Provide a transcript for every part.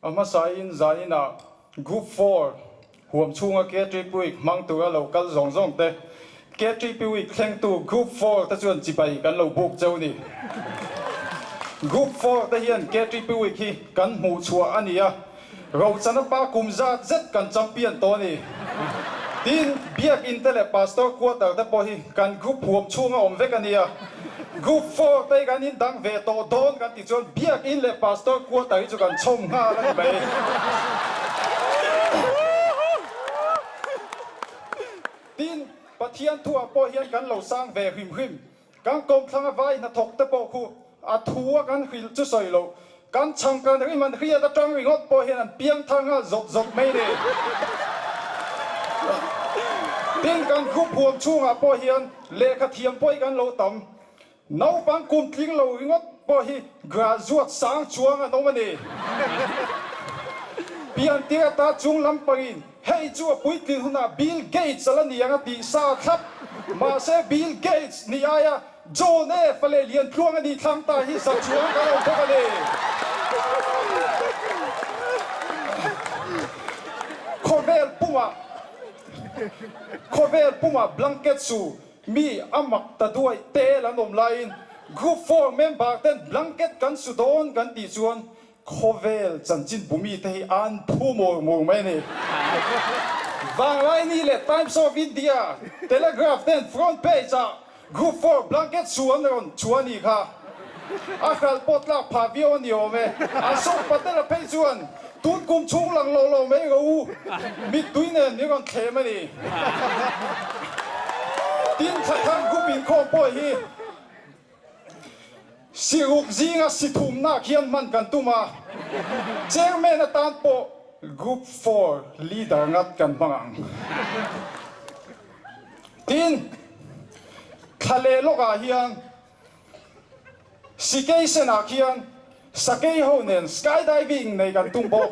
A hmasain zaninah Group 4 huam chhunga KTP Week hmang tura lo kal zawng zawng te, KTP Week thlengtu Group 4 te chuan chibai kan lo buk cheu ni. Group 4 te hian KTP Week hi kan hmuh chhuah a ni a, Rochana pa kum zat zet kan champion tawh a ni. Tin, Biakin te leh Pastor Quarter te pawh hi kan group huam chhunga awm vek a nia. Group 4 te hi kan indang ve tawh dawn kan tih chuan Biakin leh Pastor Quarter hi chu kan chhawm nghal a ni mai. Tin, Pathian thuah pawh hian kan lo sang ve hrim hrim. Kan kawmthlang a vai hnathawk te pawh khu a thu a kan hrilh chu sawi loh, kan chhang kan rim an hriat atang ringawt pawh hian an piang thar nghal zawt zawt mai ni. Tin, kan group huam chhungah pawh hian lehkha thiam pawh hi kan lo tam. Naupang kum tling lo ringawt pawh hi graduate sang chuang an awm a ni. Piantir ata chung lampangin Hei chu a puitlin hunah Bill Gates a la ni ang a tih sa thlap. Mahse Bill Gates ni aia John F. A leh Liantluang a nih thlang ta hi sa chuang kan awm bawk a ni. Khawvel pumah Khawvel pumah blanket su mi a mak ta duaih tel an awm laiin Group 4 member ten blanket kan su dawn kan tih chuan Khawvel chanchin bumi te hi an phu mur mur mai a ni. Vanglaini leh Times of India, Telegraph ten front page ah Group 4 blanket su an rawn chhuah a nih kha. A hralh pawh tlak phah viau a ni awm e. Ashok Patel a phei chuan tun kum chhung lang lo lo mai rawh u, mittui nen min rawn thlem a ni. Tin, Thlathar Group inkhawm pawh hi Siruk zinga si thumnak hian hman kan tum a, Chairman atan pawh Group 4 leader ngat kan hmang ang. Tin, thla leh lawkah hian Sikei senah khian Sakei ho nen skydiving nei kan tum bawk.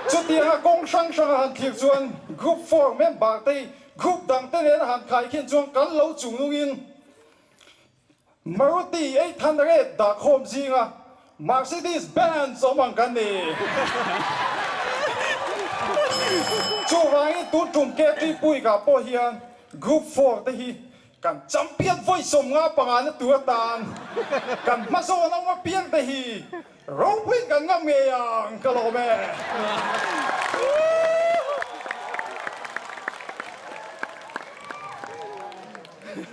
Chutianga kawng hrang hranga han thlir chuan Group 4 member te hi group dangte nena han khaikhin chuan kan lo chungnungin Maruti 800 dah khawm zinga Mercedes Benz awm ang kan ni. Chuvangin tun tum KT Puika pawh hian Group 4 te hi kan champion vawi 55 na tur atan kan hmazawn awm apiang te hi ropuiin kan ngam ngei ang ka lawm e.